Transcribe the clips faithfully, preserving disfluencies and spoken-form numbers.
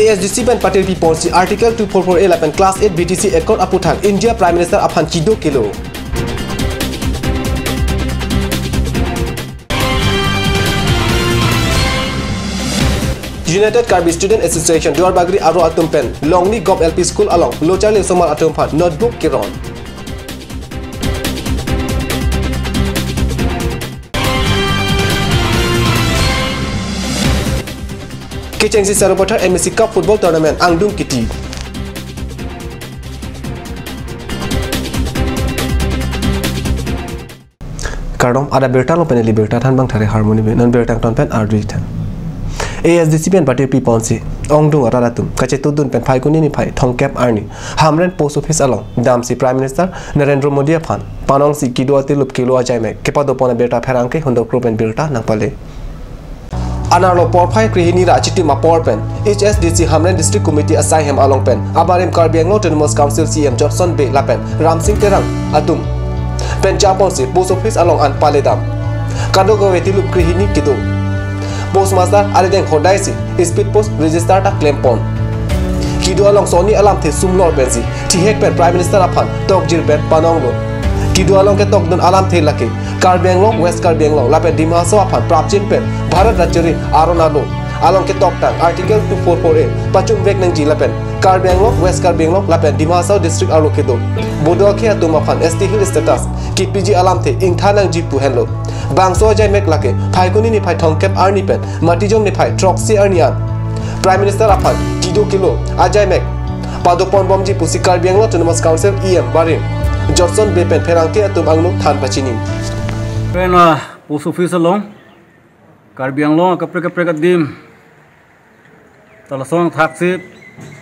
A S D C pen patirpi ponsi Article two four four A lapen Class eight B T C Accord aputhak India Prime Minister aphan kedo kelo. United Karbi Student Association Duarbagori aro atum pen Longni Govt L P School along lo charli osomar atum aphan notebook keron. Kechengsi Sarupathar M A C Cup Football Tournament angdung kiti. Kardom, adap birta along pen neli birta than bang thare Harmony Bey, non birta ton pen ardi tha. A S D C pen patirpi ponsi ongdung arat atum kachetudun pen Phaikuni niphai thomkep arni Hamren Post Office along damsi Prime Minister Narendra Modi aphan panongsi kedo atilup kelo ajaimek kepadopon abirta pherangke Hundokro pen birta nangpale. Anerlo porphai krehini ra achitim apor pen H S D C Hamren District Committee asai hem along pen abarim Karbi Anglong Autonomous Council C E M Jotson Bey lapen Ramsing Terang atum pen japonsi Post Office along an paledam. Kadokave tilup krehini kedo. Postmaster arideng hodaisi Speed Post Register ta klempon. Kedo along soni alamthe sumlor pensi thihek pen Prime Minister aphan tokjir pen panonglo. Kedo along ketokdun alamthe lake Karbi Anglong, West Karbi Anglong lapen Dima Hasao aphan prapjin pen Bharat Rajyori aron alo along ketoktang Article two four four A pachunvek nangji lapen Karbi Anglong, West Karbi Anglong lapen Dima Hasao District arlo kedo Bodo akhei atum aphan S T Hill status kepiji alamthe ingthan nangji pu henlo. Bangso ajaimek lake Phaikuni niphai thomkep arni pen Matijong niphai throksi arni an Prime Minister aphan kedo kelo ajaimek padopon bomji pusi Karbi Anglong Autonomous Council E M barim Jotson Bey pen pherangke atum angno than pachini. Pen, ah, Post Office along Karbi Anglong akaprek kaprek adim ta lason thaksi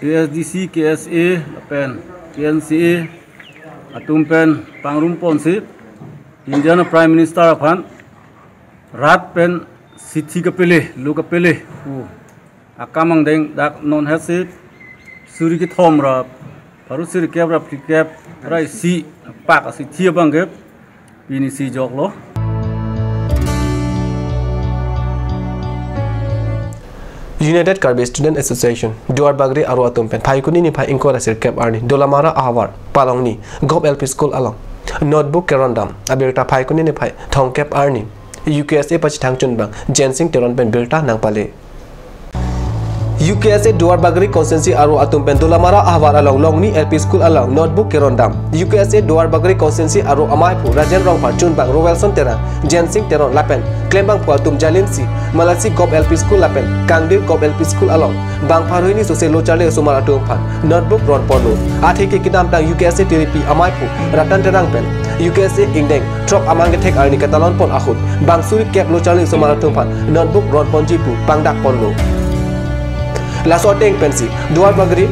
A S D C, K S A lapen K N C A atum pen pangrum ponsi Indian Prime Minister aphan rat pen sithi kapele, lo kapele pu akam angdeng dak non hasi suri kethom ra pharo sirkep ra phlikep ra isi pak asithi abang ke pinisi joklo. United Karbi Student Association Duarbagori aro atum pen Phaikuni niphai ingkoi ra sirkep arni Dolamara ahavar Palongni Govt L P School along notebook kerondam abirta Phaikuni niphai thomkep arni U K S A pachethang chunbang Jensing Teron pen birta nangpale. U K S A Duarbagori constituency aro atum pen Dolamara ahavar along Longni L P School along notebook kerondam. U K S A Duarbagori constituency aro amaiphu Rajen Rongphar chunbang Roelson Terang, Jensing Teron lapen klembangphu atum jalinsi Malasi Govt L P School lapen Kangdir Govt L P School along bang pharo hini sose lo charli osomar atum aphan notebook ronponlo. Atheke kedamtang U K S A tiripi amaiphu Ratan Terang pen U K S A ingdeng throk amang kethek arni katalon pon ahut bang sirkep lo charli osomar atum aphan notebook ronponji pu pangdak ponlo. Laso ateng pensi Duarbagori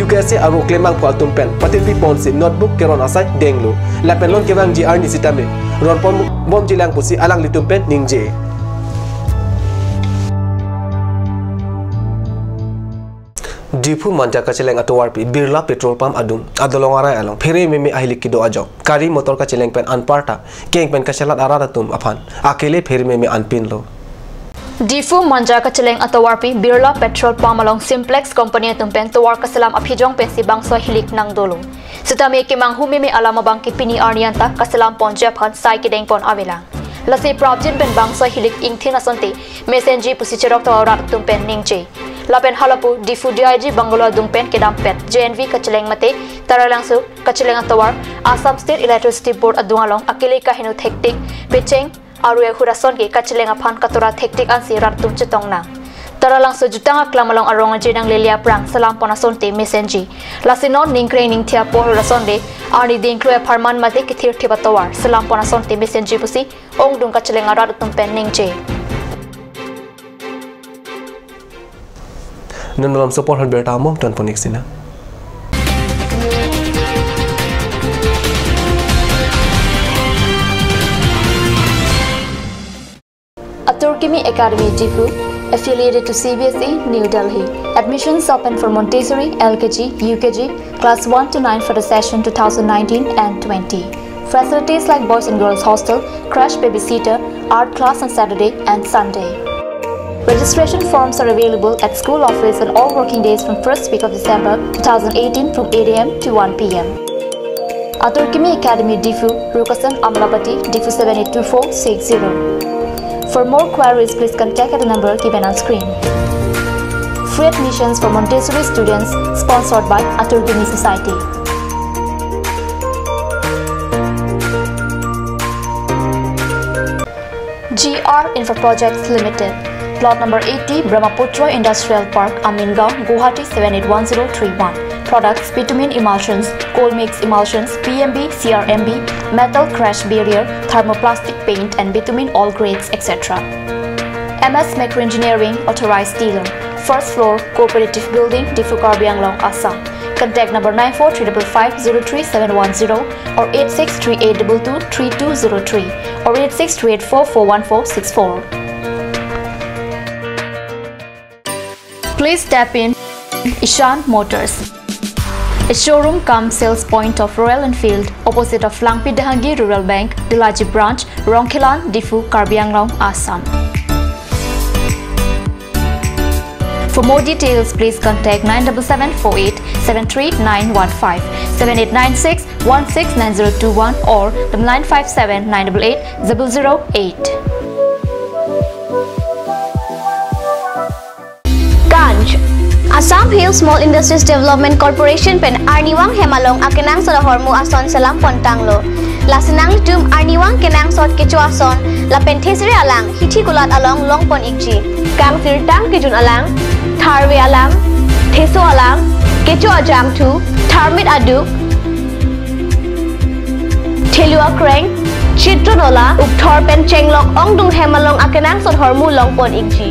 U K S A aro klembangphu atum pen patirpi ponsi notebook keron asai denglo. Lapen non kevangji arni sitame ronpon bomji lang pusi alanglitum pen ningje. Diphu Manja kacheleng atovarpi Birla petrol pump adung adolong arai along phere meme ahilik kedo ajok gari motor kacheleng pen anparta keng pen kachelat arat atum aphan akele phere meme anpinlo. Diphu Manja kacheleng atovarpi Birla petrol pump along Simplex company atum pen tovar kaselam aphijong pensi bangso ahilik nangdolo. Sitame kemanghu meme alam abang ke pini arni anta kaselam ponji aphan sai kedeng pon avelang. Lasi prapjin pen bangso ahilik ingthin asonte mesenji pusi cherok tovar rat atum pen ningje. Lapen halapu Diphu D I G bungalow adung pen kedampet J N V kacheleng mate Taralangso kacheleng atovar Assam State Electricity Board adung along akele kaheno thektik pecheng aru ahut ason ke kacheleng aphan katora thektik ansi rat atum chetong nang. Taralangso jutang aklam along arong aje nanglele aphrang selam pon asonte mesenji. Lasi non ningkreng ningthi apor ahut asonte arni dingklue apharman mate kethirthip atovar selam pon asonte mesenji pusi ongdung kacheleng arat atum pen ningje. Non malomso porhon birta amo tonpon ik sina. Atur Kimi Academy Diphu, affiliated to C B S E, New Delhi. Admissions open for Montessori, L K G, U K G, class one to nine for the session two thousand nineteen and twenty. Facilities like boys and girls hostel, crash babysitter, art class on Saturday and Sunday. Registration forms are available at school office on all working days from first week of December two thousand eighteen from eight a m to one p m. Atur Kimi Academy Diphu, Rukasan Amlapatti, Diphu seven eight two four six zero. For more queries, please contact at the number given on screen. Free admissions for Montessori students, sponsored by Atur Kimi Society. G R Infra Projects Limited. Plot number eighty, Brahmaputra Industrial Park, Amingaon, Guwahati seven eight one zero three one. Products: bitumen emulsions, cold mix emulsions, P M B, C R M B, metal crash barrier, thermoplastic paint and bitumen all grades, et cetera. M S Micro Engineering, authorized dealer. First floor, Cooperative Building, Diphu, Karbi Anglong, Assam. Contact number nine four three five five zero three seven one zero or eight six three eight two two three two zero three or eight six three eight four four one four six four. Please tap in Ishan Motors, a showroom cum sales point of Royal Enfield, opposite of Langpi Dehangi Rural Bank, Delaji Branch, Rongkhelan, Diphu, Karbi Anglong, Assam. For more details, please contact nine double seven four eight seven three nine one five, seven eight nine six one six nine zero two one or the nine five seven nine eight eight zero zero eight. Ganj. Assam Hill Small Industries Development Corporation pen arnivang hem along akenangsot ahormu ason selam pontanglo. Lasi nanglitum arnivang kenangsot kecho ason lapen thesere alang hithi kulat along longpon ikji. Kangsirtang kejun alang, tharve alang, theso alang, kecho ajangthu, tharmit aduk, thelu akreng, chitron ola, ukthor pen chenglok ongdung hem along akenangsot ahormu longpon ikji.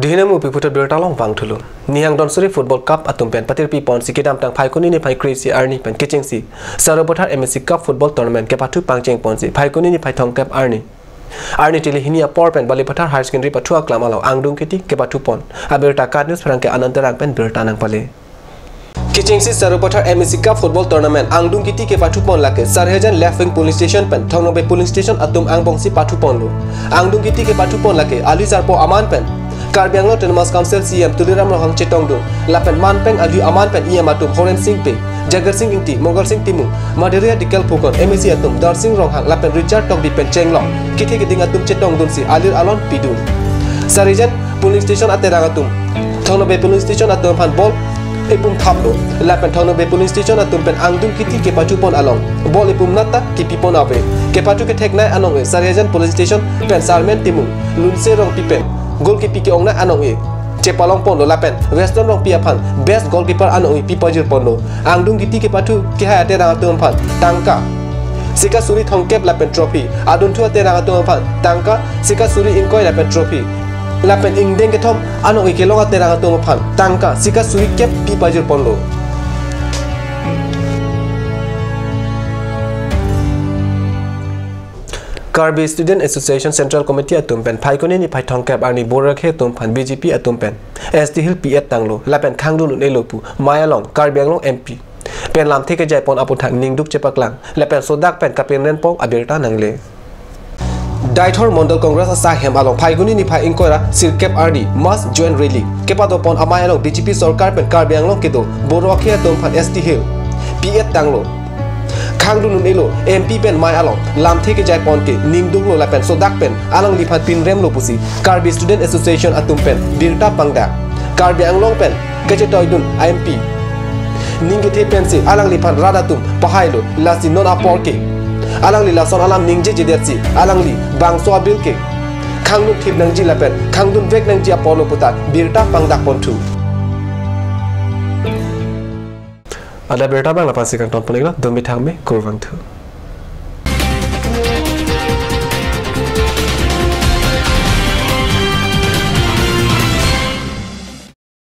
Dihine mupi puthot birta along vangthulo. Nihang Dhansiri Football Cup atum pen patirpi ponsi kedamtang Phaikuni niphai kre-isi arni pen kechengsi Sarupathar M A C Cup Football Tournament kepathu pangcheng ponsi Phaikuni niphai thomkep arni, arni tili hini apor pen Balipathar Higher Secondary pathu aklam along angdung kiti kepathu pon. Abirta KAT News pherangke Anand Terang pen birta nangpale. Kechengsi Sarupathar M A C Cup Football Tournament angdung kiti kepathu pon lake Sarihajan Left Wing Polling Station pen Thongnobe Polling Station atum angbongsi pathu ponlo. Angdung kiti kepathu pon lake ali sarpo aman pen Karbi Anglong Autonomous Council C E M Tuliram Ronghang chetongdun lapen manpeng ali aman pen E M atum Horen Sing Bey, Jagar Sing Ingti, Mongal Sing Timung, Madhurya Dikal Phukan, M A C atum Darsing Ronghang lapen Richard Tokbi pen chenglok kethe keding atum chetongdunsi alir alon pidun. Sarihajan Polling Station aterang atum Thongnobe Polling Station atum aphan ball ipum thaplo. Lapen Thongnobe Polling Station atum pen angdung kiti kepathu pon along ball ipum nata kipi pon ave. Kepathu ketheknei anong-e Sarihajan Polling Station pen Sarmen Timung, Lunse Rongpi pen goal kipi ke-ongnei anong-e chepalong ponlo lapen Weston Rongpi aphan best goalkeeper anong-e pipajir ponlo. Angdung kiti kepathu kehai aterang atum aphan tangka sika suri thomkep lapen trophy, adunthu aterang atum aphan tangka sika suri ingkoi lapen trophy, lapen ingdeng kethom anong-e kelong aterang atum aphan tangka sika suri kep pipajir ponlo. Karbi Student Association Central Committee atum pen Phaikuni niphai thomkep arni Borokhe atum aphan B J P atum pen S T Hill pi-et tanglo lapen khangdun un-elo pu mei along Karbi Anglong M P pen lamthe kejai pon aputhak ningduk chepaklang lapen sodak pen kapinrem pon abirta nangle. Deithor Mondol Congress asai hem along Phaikuni niphai ingkoi ra sirkep arni mass joint rally kepado pon amei along B J P sorkar pen Karbi Anglong kedo Borokhe atum aphan S T Hill pi-et tanglo. Khangdun un-elo M P pen mei along lamthe kejai pon ke ningduklo lapen sodak pen alangliphan pinremlo pusi Karbi Student Association atum pen birta pangdak. Karbi Anglong pen kachetoidun a-M P ning kethe pensi alangliphan rat atum pahailo, lasi non apor ke alangli lason alam ningjejedetsi alangli bangso a-bill ke khangdun thip nangji lapen khangdun vek nangji aporlo puta birta pangdak ponthu. Adap abirta abang la-ansi kangton pon-iklo, dun bi thang me, kurvangthu.